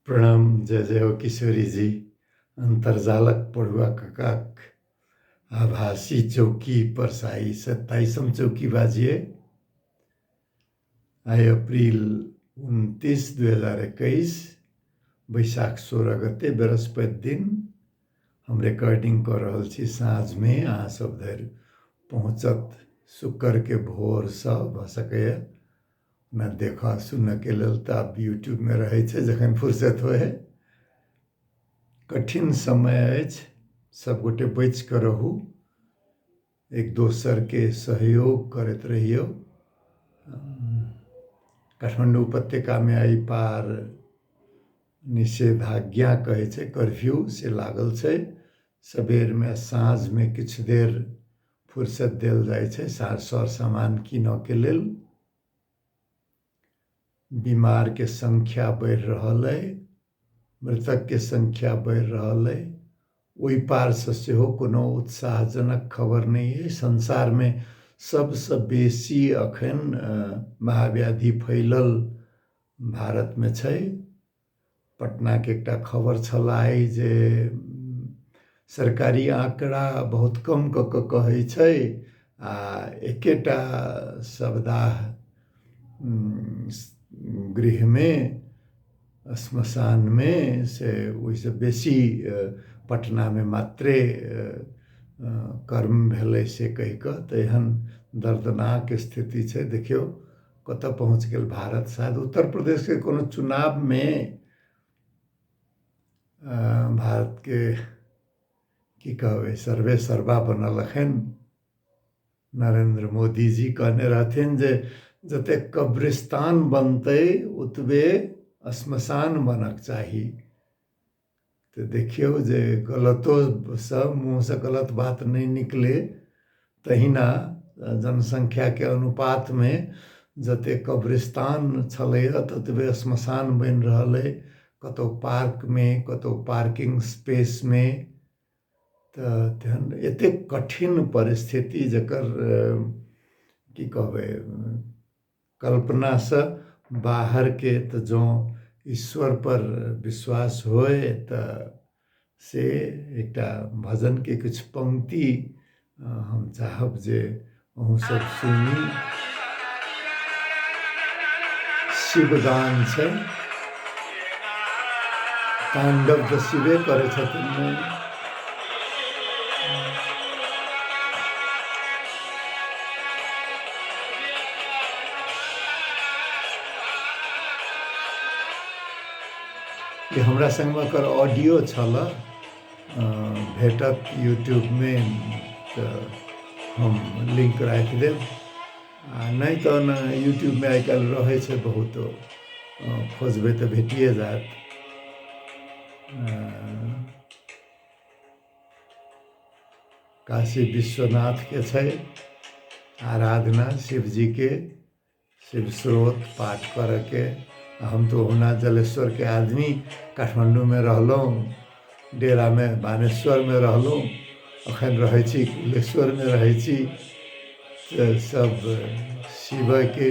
प्रणाम, जय जय हो किशोरी जी। अन्तर्जालक पढ़ुआ ककाक आभासी चौकी पर आइ 27म चौकी बाजिए। आइ अप्रिल 29 2021, बैशाख 16 गते, बृहस्पति दिन। हम रिकॉर्डिंग कऽ रहल छी साँझमे, अहाँ सब धरि पहुँचत शुक्रके भोरसँ भऽ सकैए ने। देखऽ सुनऽके लेल तऽ आब यूट्यूबमे रहै छै जखन फुर्सत होइ है। कठिन समय अछि, सबगोटे बचि कऽ रहू, एक दोसरके सहयोग करैत रहियौ। काठमाण्डू उपत्यकामे एहि पार निषेधाज्ञा कहै छै कर्फ्यू से लागल छै। सबेरमे साँझमे किछु देर फुर्सत देल जाइ छै सर सामान कीनऽके लेल। बीमारके संख्या बढ़ि रहल अइ, मृतकके संख्या बढ़ि रहल अइ। ओहि पारसँ सेहो कोनो उत्साहजनक खबर नहि अइ। संसारमे सबसँ बेसी अखन महाव्याधि फैलल भारतमे छै। पटनाके एकटा खबर छल आइ जे सरकारी आँकड़ा बहुत कम कऽ कऽ कहै छै आ एकेटा शवदाह गृहमे श्मशानमे से ओहिसँ बेसी पटनामे मात्रे कर्म भेलै से कहि कऽ। तऽ एहन दर्दनाक स्थिति छै। देखियौ कतऽ पहुँच गेल भारत। शायद उत्तर प्रदेशके कोनो चुनावमे भारतके की कहबै सर्वे सर्वा बनल अखन नरेंद्र मोदी जी कहने रहथिन जे जतेक कब्रिस्तान बनतै ओतबे श्मशान बनक चाही। तऽ देखियौ जे गलतोसँ मुँहसँ गलत बात नहि निकले, तहिना जनसङ्ख्याके अनुपातमे जतेक कब्रिस्तान छलैए ततबे श्मशान बनि रहल अइ, कतहु पार्कमे कतहु पार्किंग स्पेसमे। तऽ तेहन एतेक कठिन परिस्थिति जकर की कहबै कल्पनासँ बाहरके। तऽ जँ ईश्वरपर विश्वास होइ तऽ से एकटा भजनके किछु पंक्ति हम चाहब जे अहूँ सब सुनी। शिवगान छै, तांडव तऽ शिवे करै छथिन ने। ई हमरा संगमे एकर ऑडियो छल, भेटत यूट्यूबमे तऽ हम लिंक राखि देब, आ नहि तऽ ने यूट्यूबमे आइ काल्हि रहै छै बहुत, खोजबै तऽ भेटिए जायत। काशी विश्वनाथके छै आराधना, शिवजीके शिव स्रोत पाठ करऽके। हम तऽ ओहुना जलेश्वरके आदमी, काठमाण्डूमे रहलहुँ, डेरामे बानेश्वरमे रहलहुँ, अखन रहै छी कुलेश्वरमे रहै छी। तऽ सब शिवके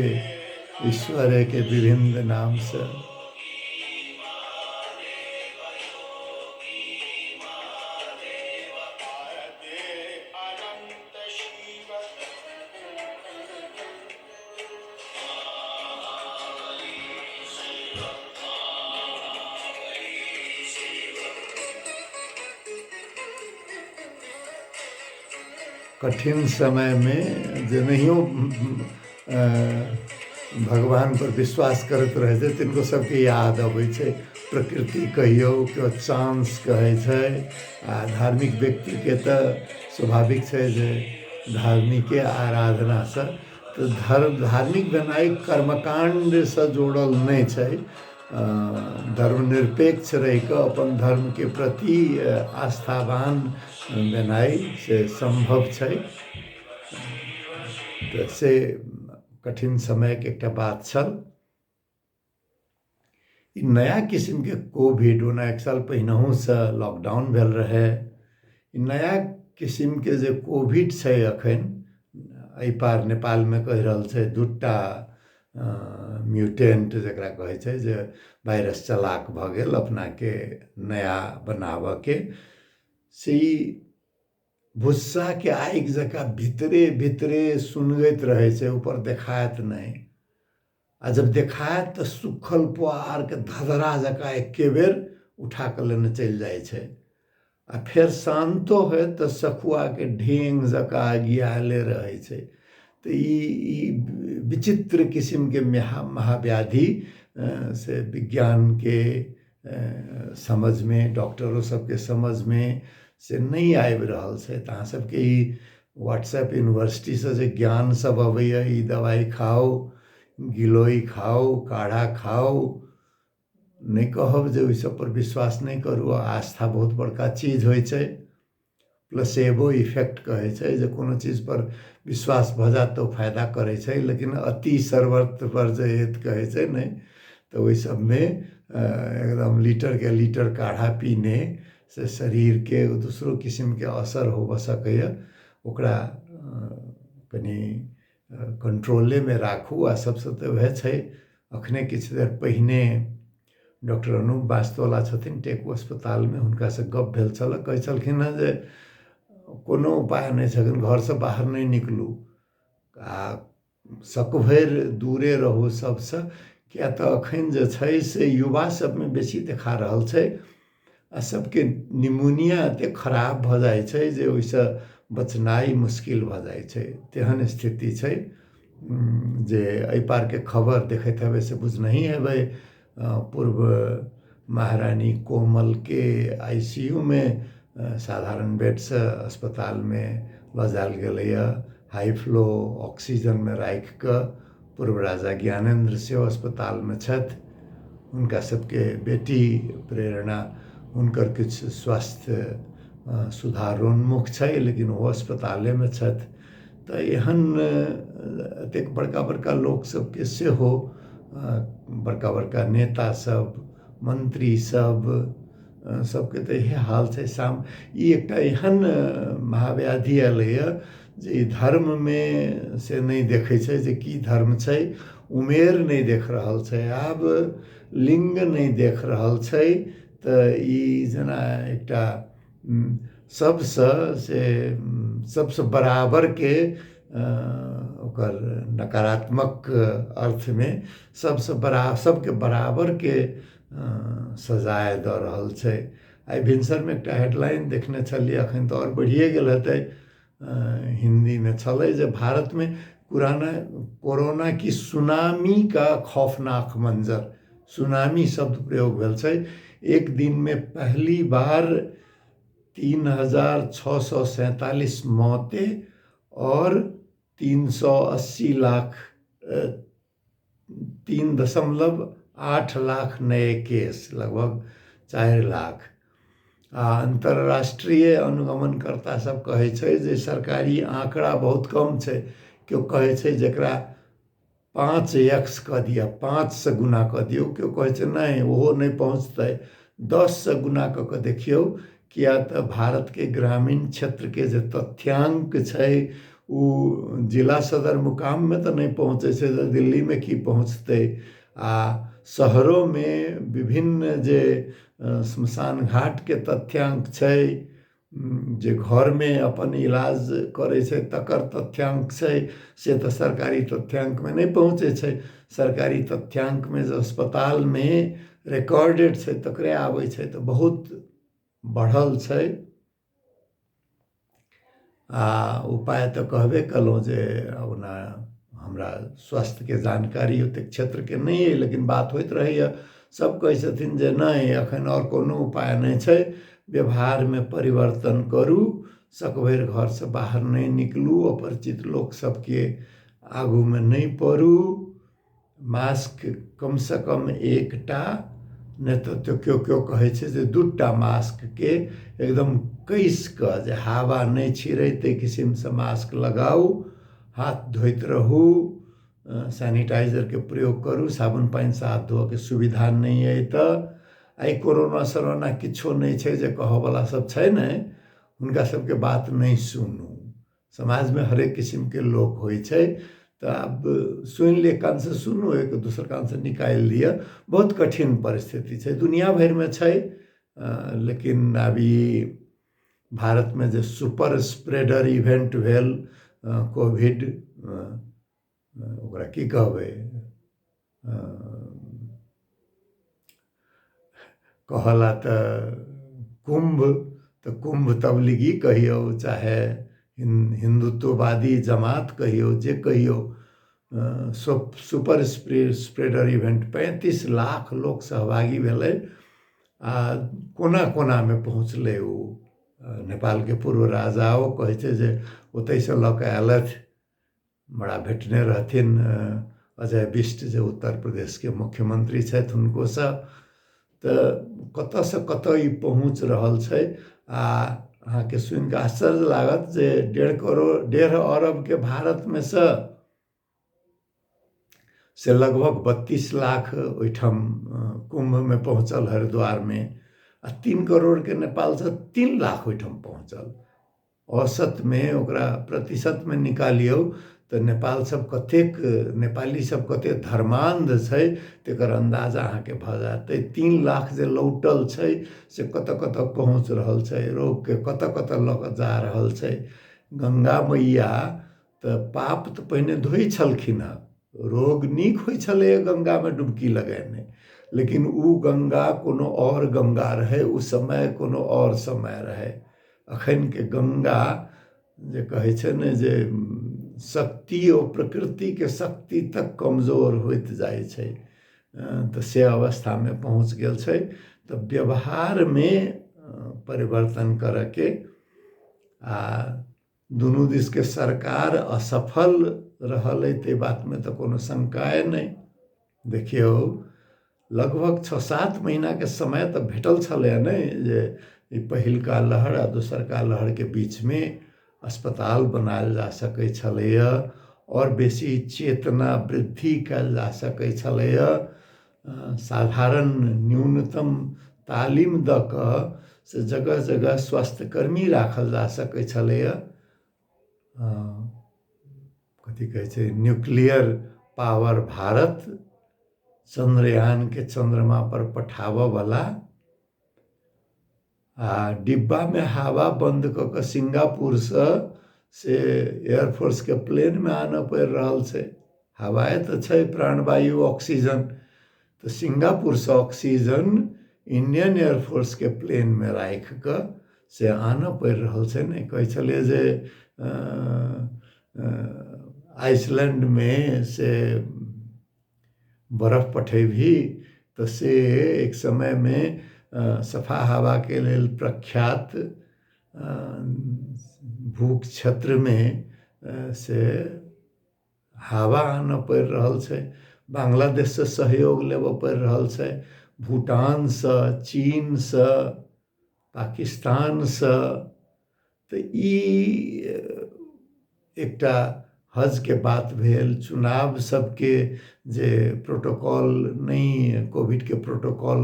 ईश्वरेके विभिन्न नामसँ। कठिन समयमे जे नहियो भगवानपर विश्वास करैत रहै छै तिनको सबके याद अबै छै। प्रकृति कहियौ, केओ चांस कहै छै, आ धार्मिक व्यक्तिके तऽ स्वाभाविक छै जे धार्मिके आराधनासँ। तऽ धर्म धार्मिक भेनाइ कर्मकाण्डसँ जोड़ल नहि छै। धर्मनिरपेक्ष रहि कऽ अपन धर्मके प्रति आस्थावान भेनाइ से सम्भव छै। तऽ से कठिन समयके एकटा बात छल। ई नया किसिमके कोविड, ओना एक साल पहिनहुसँ लॉकडाउन भेल रहै, ई नया किसिमके जे कोविड छै अखन एहि पार नेपालमे कहि रहल छै दूटा म्यूटेंट जकरा कहै छै जे वायरस चलाक भऽ गेल अपनाके नया बनाबऽके, से ई भुस्साके आगि जकाँ भीतरे भीतरे सुनगैत रहै छै, ऊपर देखायत नहि। आ जब देखायत तऽ सुखल पुआरके धधरा जकाँ एके बेर उठा कऽ लेने चलि जाइ छै। आ फेर शान्तो होयत तऽ सखुआके ढेंग जकाँ अगियाले रहै छै। तऽ ई विचित्र किसिमके महाव्याधि से विज्ञानके समझमे, डॉक्टरो सबके समझमे से नहि आबि रहल छै। तऽ अहाँ सबके ई व्हाट्सएप यूनिवर्सिटीसँ जे ज्ञान सब अबैए, ई दवाइ खाउ, गिलोय खाउ, काढ़ा खाउ, नहि कहब जे ओहि सब पर विश्वास नहि करू। आस्था बहुत बड़का चीज होइ छै। प्लसेबो इफेक्ट कहै छै जे कोनो चीजपर विश्वास भऽ जायत तऽ ओ फायदा करै छै, लेकिन अति सर्वत्र वर्जयेत कहै छै ने, तऽ ओहि सबमे एकदम लीटरके लीटर काढ़ा पीने से शरीरके दोसरो किसिमके असर होबऽ सकैए। ओकरा कनि कंट्रोलेमे राखू। आ सबसँ तऽ वएह छै, अखने किछु देर पहिने डॉक्टर अनूप बास्तोला छथिन टेकू अस्पतालमे, हुनकासँ गप भेल छल। कहै छलखिन हेँ जे कोनो उपाय नहि छै, घरसँ बाहर नहि निकलू आ सकभरि दूरे रहू सबसँ, किया तऽ अखन जे छै से युवा सबमे बेसी देखा रहल छै आ सबके निमोनिया एतेक खराब भऽ जाइ छै जे ओहिसँ बचनाइ मुश्किल भऽ जाइ छै। तेहन स्थिति छै जे एहि पारके खबर देखैत हेबै से बुझनहि हेबै। पूर्व महारानी कोमलके ICU मे साधारण बेडसँ अस्पतालमे लऽ जायल गेलैए, हाई फ्लो ऑक्सीजनमे राखि कऽ। पूर्व राजा ज्ञानेन्द्र सेहो अस्पतालमे छथि। हुनका सबके बेटी प्रेरणा, हुनकर किछु स्वास्थ्य सुधारोन्मुख छै, लेकिन ओ अस्पतालेमे छथि। तऽ एहन एतेक बड़का बड़का लोक सबके सेहो, बड़का बड़का नेता सब, मंत्री सब, सबके तऽ इएह हाल छै। शाम ई एकटा एहन महाव्याधि एलैए जे ई धर्ममे से नहि देखै छै जे की धर्म छै, उमेर नहि देख रहल छै, आब लिंग नहि देख रहल छै। तऽ ई जेना एकटा सबसँ से सबसँ बराबरके ओकर नकारात्मक अर्थमे सबसँ सबके बराबरके सजाय दऽ रहल छै। आइ भिनसरमे एकटा हेडलाइन देखने छलियै, अखन तऽ आओर बढ़िए गेल हेतै, हिन्दीमे छलै जे भारतमे पुराना कोरोना की सुनामी का खौफनाक मंजर, सुनामी शब्द प्रयोग भेल छै। एक दिनमे पहली बार 3647 मौतें और 380 लाख 3.8 लाख नए केस, लगभग 4 लाख। आ अंतर्राष्ट्रीय अनुगमनकर्ता सब कहै छै जे सरकारी आंकड़ा बहुत कम छै। केओ कहै छै जकरा 5x कऽ दिअ, 5 से गुना कऽ दियौ। केओ कहै छै नहि ओहो नहि पहुँचतै, 10 से गुना कऽ कऽ देखियौ। किया तऽ भारतके ग्रामीण क्षेत्रके जे तथ्यांक छै ओ जिला सदर मुकाममे तऽ नहि पहुँचै छै, तऽ दिल्लीमे की पहुँचतै। आ शहरोमे विभिन्न जे श्मशान घाटके तथ्यांक छै, जे घरमे अपन इलाज करै छै तकर तथ्यांक छै, से तऽ सरकारी तथ्यांकमे नहि पहुँचै छै। सरकारी तथ्यांकमे जे अस्पतालमे रिकॉर्डेड छै तकरे आबै छै, तऽ बहुत बढ़ल छै। आ उपाय तऽ कहबे कयलहुँ जे ओना हमरा स्वास्थ्यके जानकारी ओतेक क्षेत्रके नहि अइ, लेकिन बात होइत रहैए। सब कहै छथिन जे नहि एखन आओर कोनो उपाय नहि छै, व्यवहारमे परिवर्तन करू, सकभरि घरसँ बाहर नहि निकलू, अपरिचित लोक सबके आगूमे नहि पड़ू, मास्क कमसँ कम एकटा, नहि तऽ केओ केओ कहै छै जे 2टा मास्कके एकदम कसि कऽ जे हवा नहि छिड़ै ताहि किसिमसँ मास्क लगाउ, हाथ धोइत रहू, सैनिटाइजरके प्रयोग करू, साबुन पानिसँ हाथ धोअके सुविधा नहि अइ तऽ। आइ कोरोना सरोना किछो नहि छै जे कहऽवला सब छै ने, हुनका सबके बात नहि सुनू। समाजमे हरेक किसिमके लोक होइ छै, तऽ तऽ आब सुनि लिअ, कानसँ सुनू, एक दोसर कानसँ निकालि लिअ। बहुत कठिन परिस्थिति छै, दुनिया भरिमे छै, लेकिन आब ई भारतमे जे सुपर स्प्रेडर इवेंट भेल कोविड, ओकरा की कहबै, कहला तऽ कुम्भ, तऽ कुम्भ तबलीगी कहियौ चाहे हिन्दुत्ववादी जमात कहियौ, जे कहियौ, सुपर स्प्रेडर इवेंट 35 लाख लोक सहभागी भेलै आ कोना कोनामे पहुँचलै। ओ नेपालके पूर्व राजाओ कहै छै जे ओतहिसँ लऽ कऽ आयलथि, बड़ा भेटने रहथिन अजय बिष्ट जे उत्तर प्रदेशके मुख्यमंत्री छथि हुनकोसँ। तऽ कतऽसँ कतऽ ई पहुँच रहल छै। आ अहाँके सुनिकऽ आश्चर्य लागत जे 1.5 करोड़ 1.5 अरबके भारतमे सँ से लगभग 32 लाख ओहिठाम कुम्भमे पहुँचल हरिद्वारमे, आ 3 करोड़के नेपालसँ 3 लाख ओहिठाम पहुँचल। औसतमे ओकरा प्रतिशतमे निकालियौ तऽ नेपाल सब कतेक, नेपाली सब कतेक धर्मान्ध छै तकर अन्दाजा अहाँके भऽ जायत। 3 लाख जे लौटल छै से कतऽ कतऽ पहुँच रहल छै, रोगके कतऽ कतऽ लऽ कऽ जा रहल छै। गंगा मैया तऽ पाप तऽ पहिने धोइ छलखिन हँ, रोग नीक होइ छलैए गंगामे डुबकी लगेने, लेकिन ओ गंगा कोनो आओर गंगा रहै, ओ समय कोनो आओर समय रहै। अखनके गंगा जे कहै छै ने जे शक्ति ओ प्रकृतिके शक्ति तक कमजोर होइत जाइ छै, तऽ से अवस्थामे पहुँच गेल छै। तऽ व्यवहारमे परिवर्तन करऽके आ दुनू दिसके सरकार असफल रहल अइ ताहि बातमे तऽ कोनो शङ्काए नहि। देखियौ, लगभग 6-7 महीनाके समय तऽ भेटल छलैए ने जे ई पहिलका लहर आ दोसरका लहरके बीचमे अस्पताल बनायल जा सकै छलैए आओर बेसी चेतना वृद्धि कयल जा सकै छलैए। साधारण न्यूनतम तालीम दऽ कऽ से जगह जगह स्वास्थ्यकर्मी राखल जा सकै छलैए। कथी कहै छै, न्यूक्लियर पावर भारत, चन्द्रयानके चन्द्रमा पर पठाबऽवला, आ डिब्बामे हवा बन्द कऽ कऽ सिंगापुरसँ से एयरफोर्सके प्लेनमे आनऽ पड़ि रहल छै। हवाए तऽ छै प्राणवायु ऑक्सीजन, तऽ सिंगापुरसँ ऑक्सीजन इंडियन एयरफोर्सके प्लेनमे राखि कऽ से आनऽ पड़ि रहल छै ने। कहै छलै जे आइसलैंडमे से बरफ पठेबही तऽ से एक समयमे सफा हवाके लेल प्रख्यात भू क्षेत्रमे से हवा आनऽ पड़ि रहल छै, बांग्लादेशसँ सहयोग लेबऽ पड़ि रहल छै, भूटानसँ, चीनसँ, पाकिस्तानसँ। तऽ ई एकटा हजके बात भेल। चुनाव सबके जे प्रोटोकॉल नहि, कोविडके प्रोटोकॉल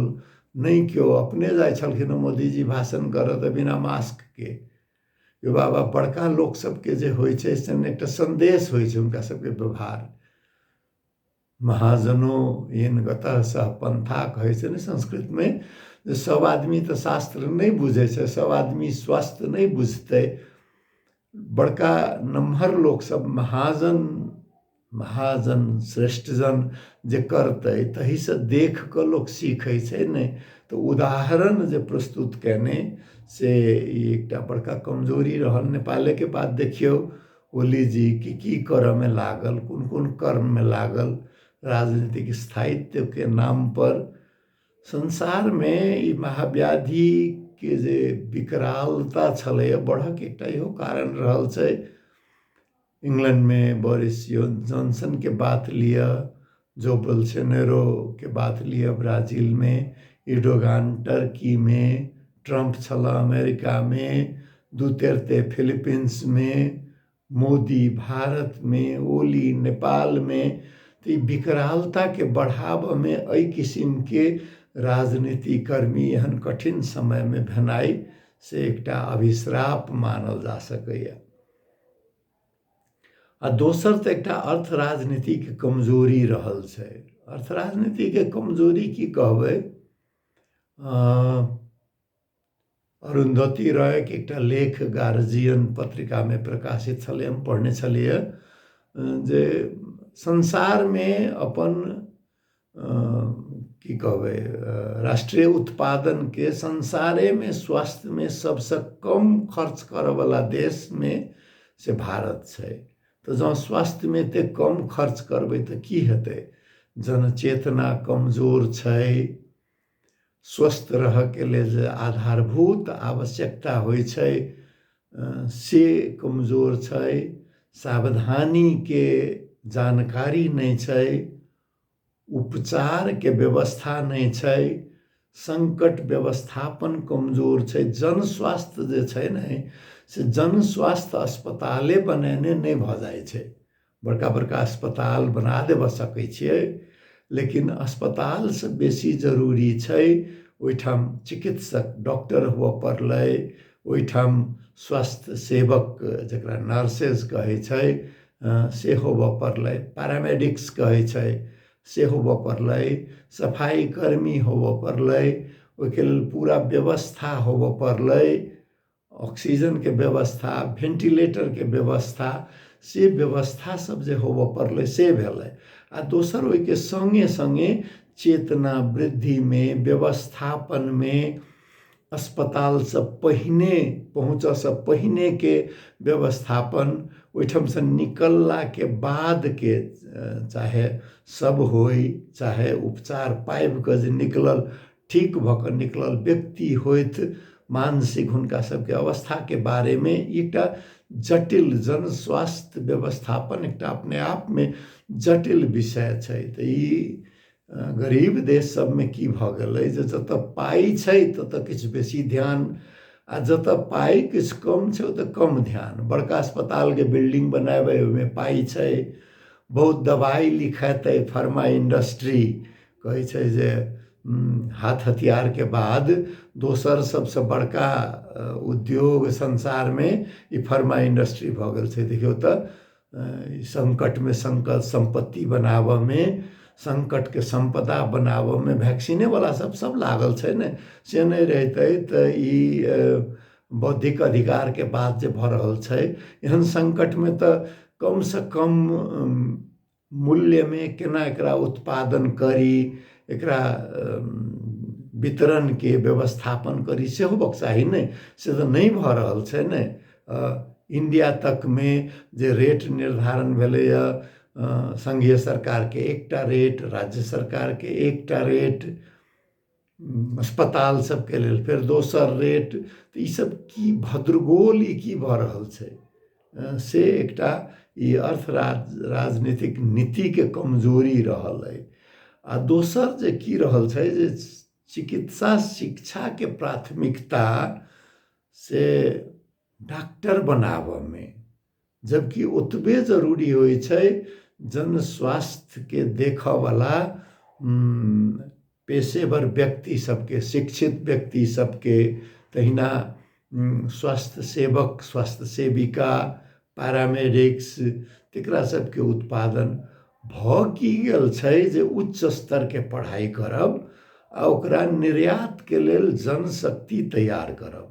नहि केओ अपने जाइ छलखिन मोदीजी भाषण करऽ तऽ बिना मास्कके। यो बाबा, बड़का लोक सबके जे होइ छै से एकटा सन्देश होइ छै हुनका सबके व्यवहार। महाजनो येन गतः सह पंथा कहै छै ने संस्कृतमे, जे सब आदमी तऽ शास्त्र नहि बुझै छै, सब आदमी स्वस्थ नहि बुझतै। बड़का नमहर लोक सब महाजन, महाजन श्रेष्ठजन जे करतै तहीसँ देख कऽ लोक सीखै छै ने। तऽ उदाहरण जे प्रस्तुत कयने से ई एकटा बड़का कमजोरी रहल। नेपालेके बात देखियौ, ओली जी की की करऽमे लागल, कोन कोन कर्ममे लागल, राजनीतिक स्थायित्वके नाम पर। संसारमे ई महाव्याधिके जे विकरालता छलैए बढ़ऽके एकटा इहो कारण रहल छै। इंग्लैंडमे बोरिस जॉनसनके बात लिअ, जो बोल्सोनेरोके बात लिअ ब्राजीलमे, इर्डोगान टर्कीमे, ट्रम्प छल अमेरिकामे, दुतेर्ते फिलिपीन्समे, मोदी भारतमे, ओली नेपालमे। तऽ ई विकरालताके बढ़ाबऽमे एहि किसिमके राजनीतिकर्मी एहन कठिन समयमे भेनाइ से एकटा अभिश्राप मानल जा सकैए। आ दोसर तऽ एकटा अर्थ राजनीतिके कमजोरी रहल छै। अर्थ राजनीतिके कमजोरी की कहबै, अरुन्धती रॉयके एकटा लेख गार्जियन पत्रिकामे प्रकाशित छलै, हम पढ़ने छलियै जे संसारमे अपन की कहबै राष्ट्रीय उत्पादनके संसारेमे स्वास्थ्यमे सबसँ कम खर्च करऽवला देशमे से भारत छै। तऽ जँ स्वास्थ्यमे एतेक कम खर्च करबै तऽ की हेतै? जनचेतना कमजोर छै, स्वस्थ रहऽके लेल जे आधारभूत आवश्यकता होइ छै से कमजोर छै, सावधानीके जानकारी नहि छै, उपचारके व्यवस्था नहि छै, सङ्कट व्यवस्थापन कमजोर छै। जन स्वास्थ्य जे छै ने से जन स्वास्थ्य अस्पताले बनेने नहि भऽ जाइ छै। बड़का बड़का अस्पताल बना देबऽ सकै छियै, लेकिन अस्पतालसँ बेसी जरूरी छै ओहिठाम चिकित्सक डॉक्टर हुअ पड़लै, ओहिठाम स्वास्थ्य सेवक जकरा नर्सेज कहै छै से होबऽ पड़लै, पैरामेडिक्स कहै छै से होबऽ पड़लै, सफाइ कर्मी होबऽ पड़लै, ओहिके लेल पूरा व्यवस्था होबऽ पड़लै, ऑक्सीजनके व्यवस्था, भेन्टिलेटरके व्यवस्था, से व्यवस्था सब जे होबऽ पड़लै से भेलै। आ दोसर ओहिके सङ्गे सङ्गे चेतना वृद्धिमे, व्यवस्थापनमे, अस्पतालसँ पहिने पहुँचऽसँ पहिनेके व्यवस्थापन, ओहिठामसँ निकललाके बादके चाहे सब होइ चाहे उपचार पाबि कऽ जे निकलल, ठीक भऽ कऽ निकलल व्यक्ति होथि, मानसिक हुनका सबके अवस्थाके बारेमे एकटा जटिल जन स्वास्थ्य व्यवस्थापन एकटा अपने आपमे जटिल विषय छै। तऽ ई गरीब देश सबमे की भऽ गेलै जे जतऽ पाइ छै ततऽ किछु बेसी ध्यान, आ जतऽ पाइ किछु कम छै ओतऽ कम ध्यान। बड़का अस्पतालके बिल्डिंग बनेबै ओहिमे पाइ छै, बहुत दबाइ लिखेतै, फार्मा इंडस्ट्री कहै छै जे हाथ हथियारके बाद दोसर सबसँ बड़का उद्योग संसारमे ई फार्मा इंडस्ट्री भऽ गेल छै। देखियौ तऽ सङ्कटमे सङ्कट सम्पत्ति बनाबऽमे, सङ्कटके सम्पदा बनाबऽमे वैक्सीनेवला सब सब लागल छै ने। से नहि रहितै तऽ ई बौद्धिक अधिकारके बात जे भऽ रहल छै, एहन सङ्कटमे तऽ कमसँ कम मूल्यमे केना एकरा उत्पादन करी, एकरा वितरणके व्यवस्थापन करी से होबक चाही ने, से तऽ नहि भऽ रहल छै ने। इण्डिया तकमे जे रेट निर्धारण भेलैए, सङ्घीय सरकारके एकटा रेट, राज्य सरकारके एकटा रेट, अस्पताल सबके लेल फेर दोसर रेट, तऽ ईसब की भद्रगोल ई की भऽ रहल छै? से एकटा ई अर्थ राजनीतिक नीतिके कमजोरी रहल अइ। आ दोसर जे की रहल छै जे चिकित्सा शिक्षाके प्राथमिकता से डॉक्टर बनाबऽमे, जबकि ओतबे जरूरी होइ छै जन स्वास्थ्यके देखऽवला पेशेवर व्यक्ति सबके, शिक्षित व्यक्ति सबके, तहिना स्वास्थ्य सेवक, स्वास्थ्य सेविका, पैरामेडिक्स, तकरा सबके उत्पादन भऽ की गेल छै जे उच्च स्तरके पढ़ाइ करब आ ओकरा निर्यातके लेल जनशक्ति तैयार करब।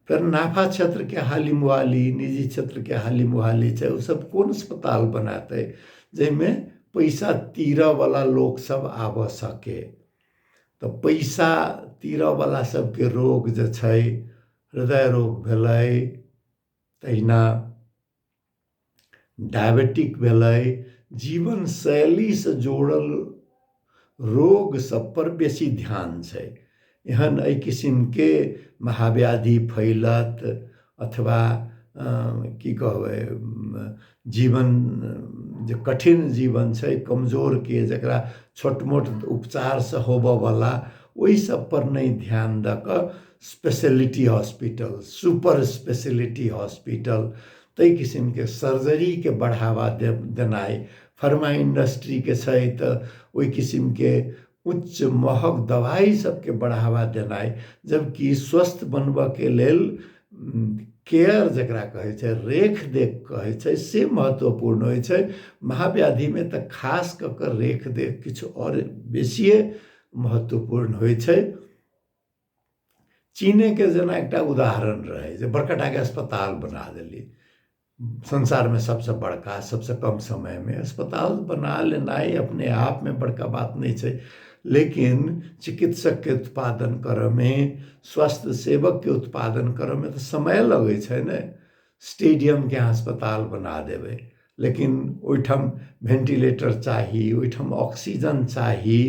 फेर नाफा क्षेत्रके हाली मुहाली, निजी क्षेत्रके हाली मुहाली छै, ओसब कोन अस्पताल बनातै जाहिमे पैसा तीरऽवला लोकसब आबऽ सके? तऽ पैसा तीरऽवला सबके रोग जे छै, हृदय रोग भेलै, तहिना डायबिटिक भेलै, जीवनशैलीसँ जोड़ल रोग सबपर बेसी ध्यान छै। एहन एहि किसिमके महाव्याधि फैलत अथवा की कहबै जीवन जे कठिन जीवन छै कमजोरके, जकरा छोट मोट उपचारसँ होबऽवला, ओहि सबपर नहि ध्यान दऽ कऽ speciality hospital, super speciality hospital, ताहि किसिमके सर्जरीके बढ़ावा देनाइ, फार्मा इंडस्ट्रीके छै तऽ ओहि किसिमके उच्च महग दवाइ सबके बढ़ावा देनाइ, जबकि स्वस्थ बनबऽके लेल केयर जकरा कहै छै, रेख देख कहै छै, से महत्वपूर्ण होइ छै। महाव्याधिमे तऽ खास कऽ कऽ रेख देख किछु आओर बेसिए महत्वपूर्ण होइ छै। चीनेके जेना एकटा उदाहरण रहै जे बड़का टाके अस्पताल बना देलियै, संसारमे सबसँ बड़का सबसँ कम समयमे अस्पताल बना लेनाइ अपने आपमे बड़का बात नहि छै, लेकिन चिकित्सकके उत्पादन करऽमे, स्वास्थ्य सेवकके उत्पादन करऽमे तऽ समय लगै छै ने। स्टेडियमके अहाँ अस्पताल बना देबै, लेकिन ओहिठाम भेन्टिलेटर चाही, ओहिठाम ऑक्सीजन चाही,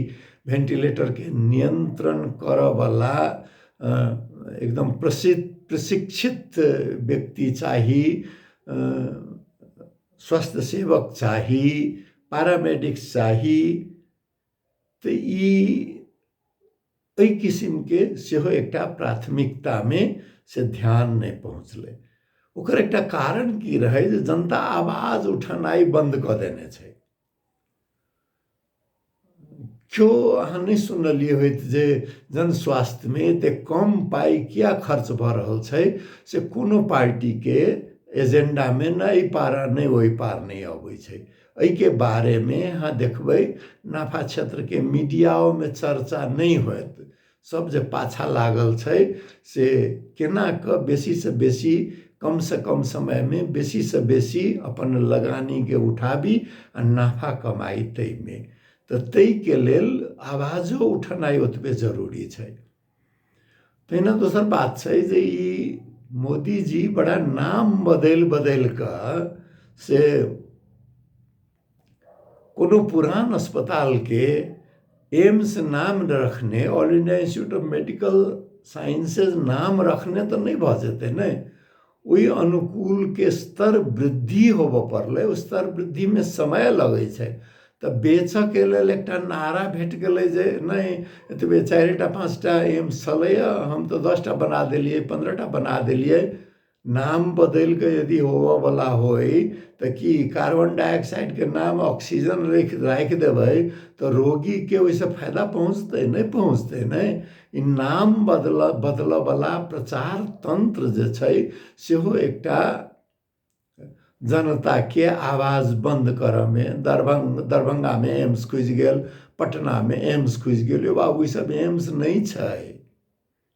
भेन्टिलेटरके नियन्त्रण करऽवला एकदम प्रसिद्ध प्रशिक्षित व्यक्ति चाही, स्वास्थ्य सेवक चाही, पैरामेडिक्स चाही। तऽ ई एहि किसिमके सेहो एकटा प्राथमिकतामे से ध्यान नहि पहुँचलै। ओकर एकटा कारण की रहै जे जनता आवाज उठेनाइ बन्द कऽ देने छै। केओ अहाँ नहि सुनलियै होइत जे जन स्वास्थ्यमे एतेक कम पाइ किया खर्च भऽ रहल छै, से कोनो पार्टीके एजेंडामे नहि एहि पार नहि ओहि पार नहि अबै छै। एहिके बारेमे अहाँ देखबै नाफा क्षेत्रके मीडियाओमे चर्चा नहि होयत। सब जे पाछा लागल छै से केना कऽ बेसीसँ बेसी कमसँ कम समयमे बेसीसँ बेसी अपन लगानीके उठाबी आ नाफा कमाइ ताहिमे, तऽ ताहिके लेल आवाजो उठेनाइ ओतबे जरूरी छै। तहिना दोसर बात छै जे ई मोदीजी बड़ा नाम बदलि बदलि कऽ से कोनो पुरान अस्पतालके एम्स नाम रखने, All India Institute of Medical Sciences नाम रखने तऽ नहि भऽ जेतै ने। ओहि अनुकूलके स्तर वृद्धि होबऽ पड़लै, ओ स्तर वृद्धिमे समय लगै छै। तऽ बेचऽके लेल एकटा नारा भेट गेलै जे नहि एतबे 4टा 5टा एम्स छलैए, हम तऽ 10टा बना देलियै, 15टा बना देलियै। नाम बदलि कऽ यदि होबऽवला होइ तऽ की कार्बन डाइऑक्साइडके नाम ऑक्सीजन राखि देबै तऽ रोगीके ओहिसँ फायदा पहुँचतै? नहि पहुँचतै ने। ई नाम बदलऽवला प्रचार तन्त्र जे छै सेहो एकटा जनताके आवाज बन्द करऽमे, दरभंगामे एम्स खुजि गेल, पटनामे एम्स खुजि गेल, यौ बाबू ई सब एम्स नहि छै,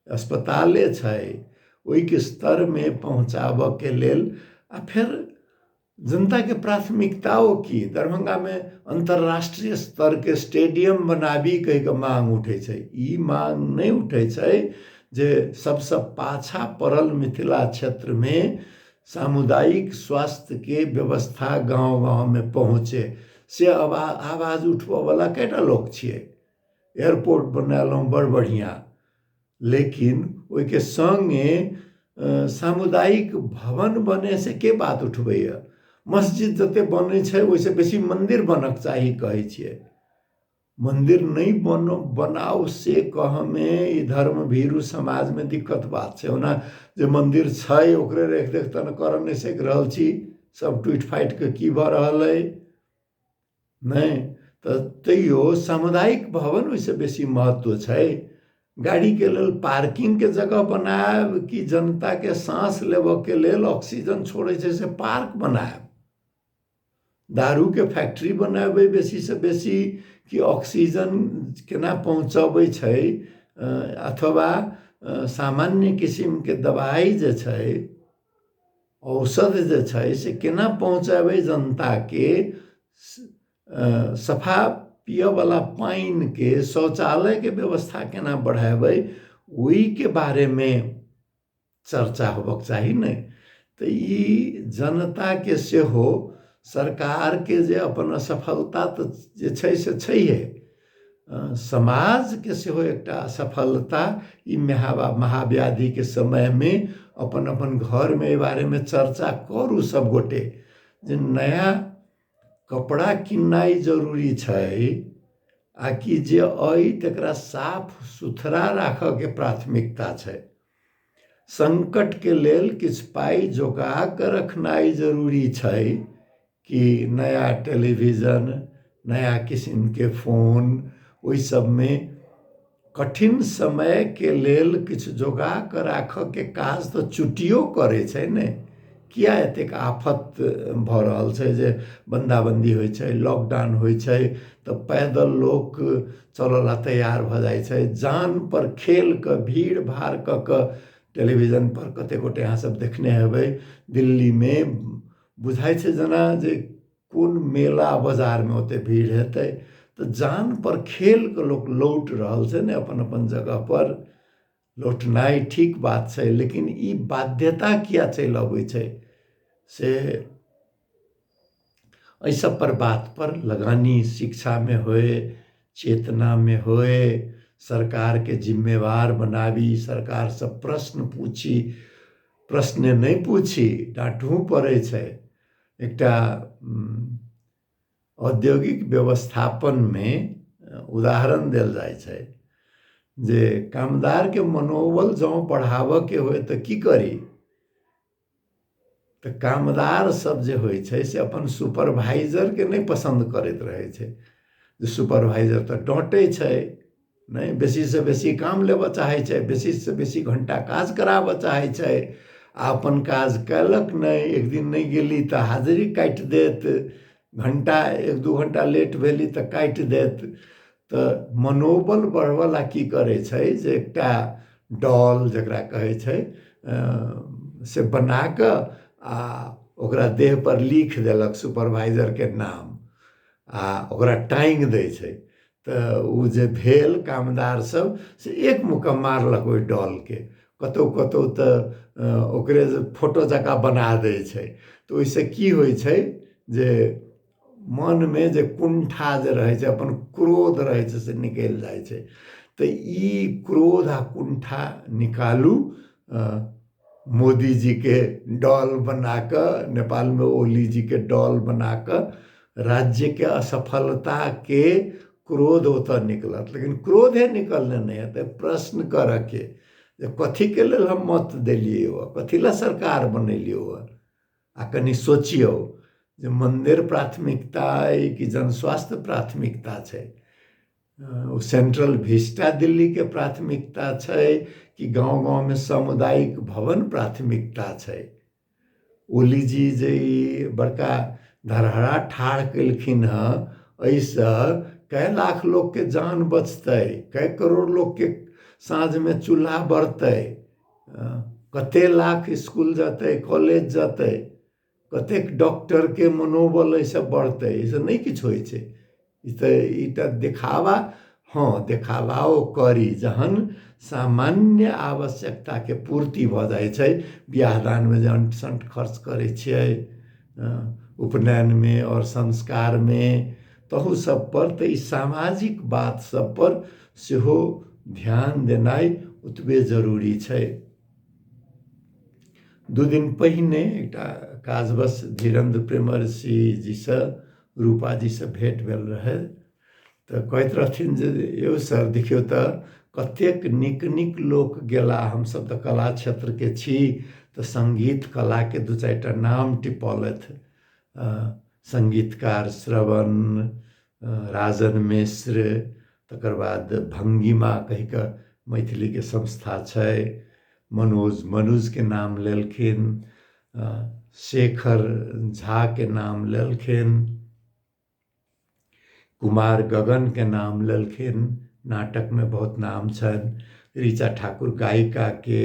अस्पताले छै। ओहिके स्तरमे पहुँचाबऽके लेल आ फेर जनताके प्राथमिकताओ की, दरभंगामे अन्तर्राष्ट्रीय स्तरके स्टेडियम बनाबी कहि कऽ मांग उठै छै। ई मांग नहि उठै छै जे सबसँ पाछा पड़ल मिथिला क्षेत्रमे सामुदायिक स्वास्थ्यके व्यवस्था गाँव गाँवमे पहुँचे, से आवाज उठबऽवला कएटा लोक छियै। एयरपोर्ट बनेलहुँ बड़ बढ़िआँ, लेकिन ओहिके सङ्गे सामुदायिक भवन बने से के बात उठबैए। मस्जिद जते बनै छै ओहिसँ बेसी मन्दिर बनक चाही कहै छियै। मन्दिर नहि बनाउ से कहऽमे ई धर्म भीरू समाजमे दिक्कत बात छै। ओना जे मन्दिर छै ओकरे रेख देख तऽ करऽ नहि सकि रहल छी, सब टूटि फाटि कऽ की भऽ रहल अइ नहि, तऽ तैयो सामुदायिक भवन ओहिसँ बेसी महत्व छै। गाड़ीके लेल पार्किंगके जगह बनायब कि जनताके साँस लेबऽके लेल ऑक्सीजन छोड़ै छै से पार्क बनायब। दारूके फैक्ट्री बनेबै बेसीसँ बेसी कि ऑक्सीजन केना पहुँचबै छै, अथवा सामान्य किसिमके दबाइ जे छै, औषध जे छै से केना पहुँचेबै जनताके, सफा पियऽवला पानिके, शौचालयके व्यवस्था केना बढ़ेबै, ओहिके बारेमे चर्चा होबक चाही ने। तऽ ई जनताके सेहो सरकारके जे अपन असफलता तऽ जे छै से छैहे, समाजके सेहो एकटा असफलता ई महाव्याधिके समयमे अपन अपन घरमे एहि बारेमे चर्चा करू सब गोटे जे नया कपड़ा किननाइ जरूरी छै आ कि जे अइ तकरा साफ सुथरा राखऽके प्राथमिकता छै। संकटके लेल किछु पाइ जोगा कऽ रखनाइ जरूरी छै कि नया टेलीविजन, नया किसिमके फोन, ओहि सबमे कठिन समयके लेल किछु जोगा कऽ राखऽके काज तऽ चुट्टियो करै छै ने। किया एतेक आफत भऽ रहल छै जे बन्दाबन्दी होइ छै, लॉकडाउन होइ छै, तऽ पैदल लोक चलऽ ला तैयार भऽ जाइ छै, जान पर खेल कऽ भीड़ भाड़ कऽ कऽ टेलीविजन पर कते गोटे अहाँ सब देखने हेबै, दिल्लीमे बुझाइ छै जेना जे कोन मेला बाजारमे ओते भीड़ हेतै। तऽ जान पर खेल कऽ लोक लौट रहल छै ने अपन अपन जगह पर। लौटनाइ ठीक बात छै, लेकिन ई बाध्यता किया चलि अबै छै से एहि सब पर बात पर लगानी शिक्षामे होय, चेतनामे होय, सरकारके जिम्मेवार बनाबी, सरकारसँ प्रश्न पूछी, प्रश्न नहि पूछी डाँटहु पड़ै छै। एकटा औद्योगिक व्यवस्थापनमे उदाहरण देल जाइ छै जे कामदारके मनोबल जँ बढ़ाबऽके होय तऽ की करी, तऽ कामदार सब जे होइ छै से अपन सुपरवाइजरके नहि पसन्द करैत रहै छै, जे सुपरवाइजर तऽ डाँटै छै नहि, बेसीसँ बेसी काम लेबऽ चाहै छै, बेसीसँ बेसी घण्टा काज कराबऽ चाहै छै, आ अपन काज कयलक नहि, एक दिन नहि गेली तऽ हाजिरी काटि देत, घण्टा 1-2 घण्टा लेट भेली तऽ काटि देत। तऽ मनोबल बढ़बऽ ला की करै छै जे एकटा डॉल जकरा कहै छै से बना कऽ आ ओकरा देह पर लिख देलक सुपरवाइजरके नाम आ ओकरा टाँगि दै छै। तऽ ओ जे भेल कामदार सब से एक मुक्का मारलक ओहि डॉलके, कतहु कतहु तऽ ओकरे फोटो जकाँ बना दै छै। तऽ ओहिसँ की होइ छै जे मनमे जे कुंठा जे रहै छै, अपन क्रोध रहै छै, से निकलि जाइ छै। तऽ ई क्रोध आ कुंठा निकालू, मोदीजीके डॉल बना कऽ, नेपालमे ओलीजीके डॉल बना कऽ राज्यके असफलताके क्रोध ओतऽ निकलत। लेकिन क्रोधे निकलने नहि हेतै, प्रश्न करऽके जे कथीके लेल हम मत देलियै हो, कथी लए सरकार बनेलियै हो। आ कनि सोचियौ जे मन्दिर प्राथमिकता अइ कि जनस्वास्थ्य प्राथमिकता छै, ओ सेंट्रल विस्टा दिल्लीके प्राथमिकता छै कि गाँव गाँवमे सामुदायिक भवन प्राथमिकता छै। ओलीजी जे ई बड़का धरहरा ठाढ़ केलखिन हँ, एहिसँ कए लाख लोकके जान बचतै, कए करोड़ लोकके साँझमे चूल्हा बढ़तै, कते लाख स्कूल जेतै, कॉलेज जेतै, कतेक डॉक्टरके मनोबल एहिसँ बढ़तै। एहिसँ नहि किछु होइ छै। ई तऽ देखावा, हँ देखावा ओ करी जहन सामान्य आवश्यकताके पूर्ति भऽ जाइ छै। बियाह दानमे जे अंट संट खर्च करै छियै, उपनयनमे आओर संस्कारमे, तहू सब पर तऽ ई सामाजिक बात सब पर सेहो ध्यान देनाइ ओतबे जरूरी छै। 2 दिन पहिने एकटा काजवश धीरेन्द्र प्रेमर्षि जीसँ, रूपा जीसँ भेंट भेल रहै, तऽ कहैत रहथिन जे यौ सर देखियौ तऽ कतेक नीक नीक लोक गेला, हमसब तऽ कला क्षेत्रके छी, तऽ सङ्गीत कलाके 2-4 टा नाम टिपौलथि, सङ्गीतकार श्रवण, राजन मिश्र, तकर बाद भंगिमा कहि कऽ मैथिलीके संस्था छै, मनोज मनुजके नाम लेलखिन, शेखर झाके नाम लेलखिन, कुमार गगनके नाम लेलखिन, नाटकमे बहुत नाम छनि, ऋचा ठाकुर गायिकाके,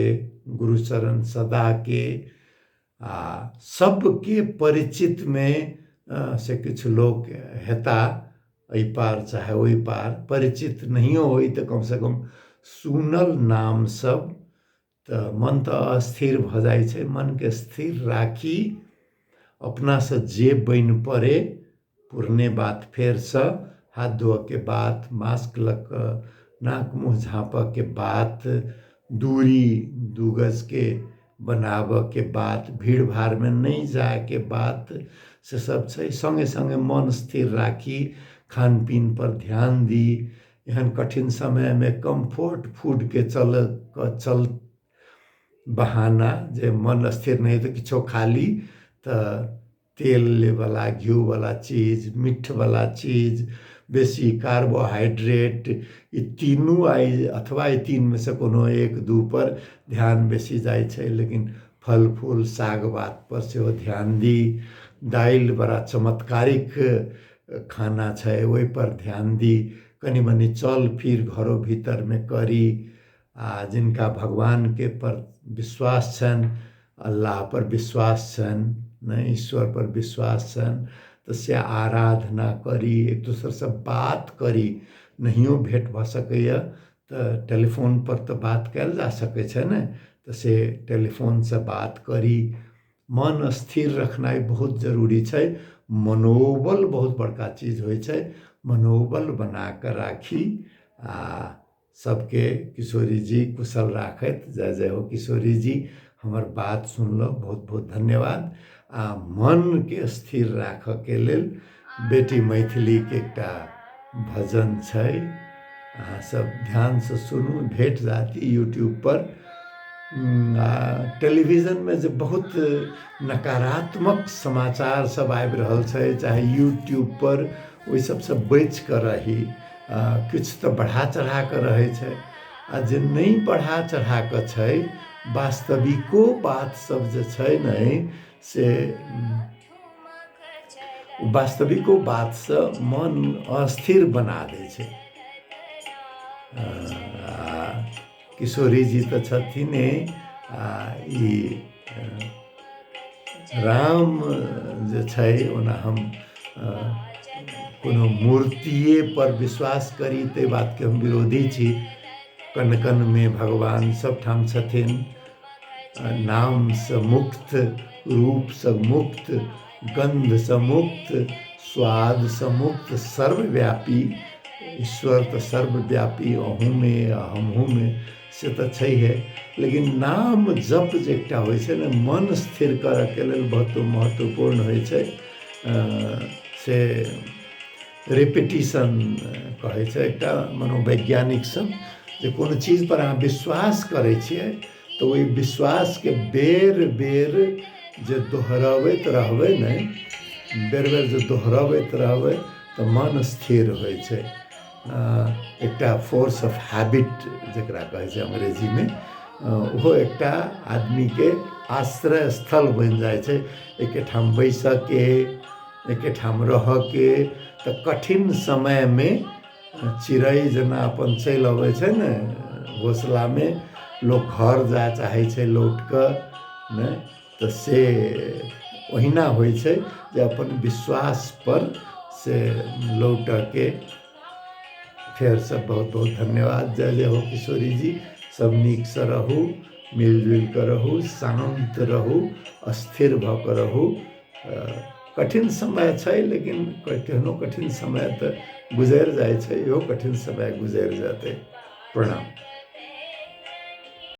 गुरुचरण सदाके, आ सबके परिचितमे से किछु लोक हेता एहि पार चाहे ओहि पार, परिचित नहियो होइ तऽ कमसँ कम सुनल नाम सब, तऽ मन तऽ अस्थिर भऽ जाइ छै। मनके स्थिर राखी, अपनासँ जे बनि पड़े, पुरने बात फेरसँ, हाथ धोअके बात, मास्क लऽ कऽ नाक मुँह झाँपऽके बात, दूरी 2 गजके बनाबऽके बात, भीड़ भाड़मे नहि जायके बात, से सब छै। सङ्गे सङ्गे मन स्थिर राखी, खान पीन पर ध्यान दी। एहन कठिन समयमे कम्फर्ट फूडके चल बहाना जे मन स्थिर नहि तऽ किछो खा ली, तऽ तेलवला घिउवला चीज, मीठवला चीज, बेसी कार्बोहाइड्रेट, ई तीनू आइ अथवा ई तीनमे से कोनो एक दू पर ध्यान बेसी जाइ छै। लेकिन फल फूल साग पर सेहो ध्यान दी। दालि बड़ा चमत्कारिक खाना छै, ओहिपर ध्यान दी। कनि मनि चल फिर घरो भीतरमे करी। आ जिनका भगवानके पर विश्वास छनि, अल्लाह पर विश्वास छनि, नहि ईश्वर पर विश्वास छनि, तऽ से आराधना करी, एक दोसरसँ बात करी। नहियो भेँट भऽ सकैए तऽ टेलीफोनपर तऽ बात कयल जा सकै छै ने, तऽ से टेलीफोनसँ बात करी। मन स्थिर रखनाइ बहुत जरूरी छै। मनोबल बहुत बड़का चीज होइ छै, मनोबल बना कऽ राखी। आ सबके किशोरी जी कुशल राखथि। जय जय हो किशोरी जी, हमर बात सुनलहुँ, बहुत बहुत धन्यवाद। आ मनके स्थिर राखऽके लेल बेटी मैथिलीके एकटा भजन छै, अहाँ सब ध्यानसँ सुनू, भेट जायत यूट्यूबपर। आ टेलीविजनमे जे बहुत नकारात्मक समाचार सब आबि रहल छै, चाहे यूट्यूबपर, ओहि सबसँ बचिकऽ रही। किछु तऽ बढ़ा चढ़ा कऽ रहै छै, आ जे नहि बढ़ा चढ़ा कऽ छै, वास्तविको बात सब जे छै ने, से वास्तविको बातसँ मन अस्थिर बना दै छै। किशोरी जी तऽ छथिने, आ ई राम जे छै, ओना हम कोनो मूर्तिए पर विश्वास करी ताहि बातके हम विरोधी छी। कण कणमे भगवान सबठाम छथिन। नामसँ मुक्त, रूपसँ मुक्त, गन्धसँ मुक्त, स्वादसँ मुक्त, सर्वव्यापी ईश्वर तऽ सर्वव्यापी अहूँमे आ हमहूँमे, से तऽ छैहे। लेकिन नाम जप जे एकटा होइ छै ने, मन स्थिर करऽके लेल बहुत महत्वपूर्ण होइ छै। से रिपीटिशन कहै छै एकटा मनोवैज्ञानिक सब, जे कोनो चीजपर अहाँ विश्वास करै छियै तऽ ओहि विश्वासके बेर बेर जे दोहरबैत रहबै ने, बेर बेर जे दोहरबैत रहबै तऽ मन स्थिर होइ छै। एकटा फोर्स ऑफ हैबिट जकरा कहै छै अंग्रेजीमे, ओहो एकटा आदमीके आश्रय स्थल बनि जाइ छै। एकेठाम बैसऽके, एकेठाम रहऽके, तऽ कठिन समयमे चिड़ै जेना अपन चलि अबै छै ने घोसलामे, लोक घर जाय चाहै छै लौट कऽ ने, तऽ से ओहिना होइ छै जे अपन विश्वासपर से लौटऽके। फेरसँ बहुत बहुत धन्यवाद। जय जय हो किशोरी जी। सब नीकसँ रहू, मिलजुलि कऽ रहू, शान्त रहू, स्थिर भऽ कऽ रहू। कठिन समय छै, लेकिन केहनो कठिन समय तऽ गुजरि जाइ छै, इहो कठिन समय गुजरि जेतै। प्रणाम।